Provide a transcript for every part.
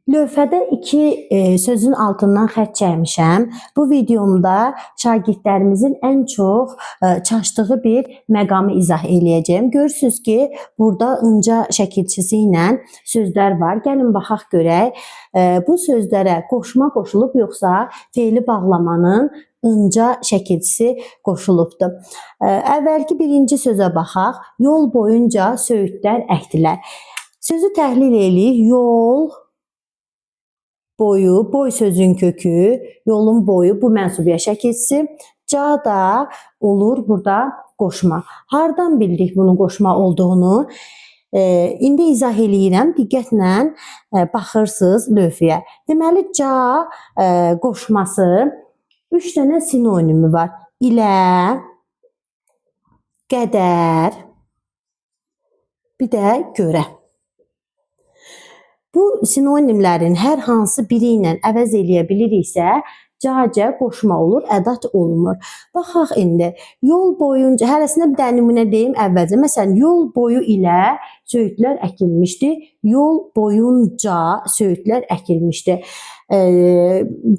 Lövhədə iki sözün altından xətt çəkmişəm. Bu videomda şagirdlərimizin ən çox çaşdığı bir məqamı izah eləyəcəyəm. Görürsüz ki, burada ınca şəkilçisi ilə sözlər var. Gəlin baxaq görək. Bu sözlərə qoşma qoşulub yoxsa feili bağlamanın ınca şəkilçisi qoşulubdur. Əvvəlki birinci sözə baxaq. Yol boyunca söyüdlər əkdilər. Sözü təhlil eləyik. Yol boyu, boy sözün kökü, yolun boyu bu mənsubiyyət şəkilçisi. Ca da olur burada qoşma. Hardan bildik bunun qoşma olduğunu? İndi izah eləyirəm. Diqqətlə baxırsınız lövhəyə. Deməli, ca qoşması 3 dənə sinonimi var. İlə, qədər, bir də görə. Bu sinonimlərin hər hansı biri ilə əvəz eləyə biliriksə, cacə qoşma olur, ədat olmur. Baxaq indi, yol boyunca, hərəsinə bir dənə nümunə deyim əvvəlcə. Məsələn, yol boyu ilə söyüdlər əkilmişdi, yol boyunca söyüdlər əkilmişdi.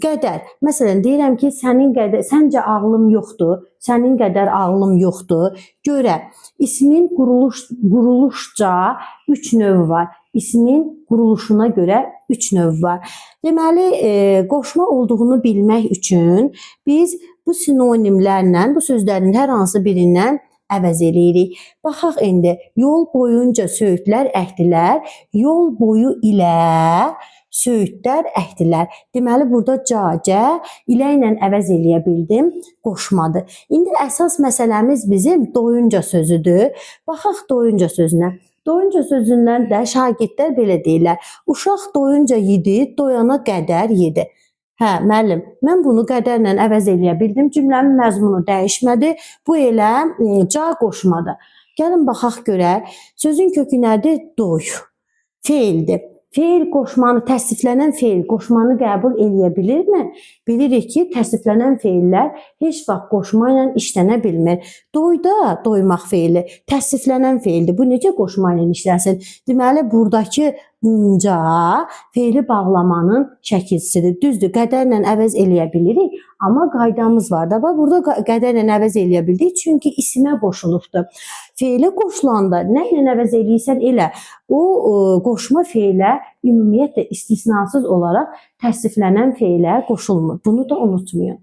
Qədər. Məsələn, deyirəm ki, sənin qədər, səncə ağlım yoxdur, sənin qədər ağlım yoxdur. Görə, ismin quruluşca 3 növü var. İsmin quruluşuna görə 3 növ var. Deməli, qoşma olduğunu bilmək üçün biz bu sinonimlərlə, bu sözlərin hər hansı birindən əvəz eləyirik. Baxaq indi, yol boyunca söyüdlər əkdilər, yol boyu ilə söyüdlər əkdilər. Deməli, burada cacə ilə ilə əvəz eləyə bildim, qoşmadır. İndi əsas məsələmiz bizim doyunca sözüdür. Baxaq doyunca sözünə. Doyunca sözündən də şagirdlər belə deyirlər. Uşaq doyunca yedi, doyana qədər yedi. Hə, müəllim, mən bunu qədərlə əvəz eləyə bildim. Cümləmin məzmunu dəyişmədi. Bu elə ca qoşmadır. Gəlin baxaq görək. Sözün kökü nədir? Doy. Feildir. Feil qoşmanı, təsniflənən feil qoşmanı qəbul eləyə bilirmi? Bilirik ki, təsniflənən feillər heç vaxt qoşma ilə işlənə bilmir. Doyda doymaq feili təsniflənən feildir. Bu necə qoşma ilə işlənsin? Deməli, buradakı ınca feili bağlamanın şəkilçisidir. Düzdür, qədərlə əvəz eləyə bilirik, amma qaydamız var da. Bax, burada qədərlə əvəz eləyə bildik, çünki isimə qoşulubdur. Feilə qoşulanda nə ilə əvəz eləyirsən elə, o qoşma feilə ümumiyyətlə istisnasız olaraq təsniflənən feilə qoşulmur. Bunu da unutmayın.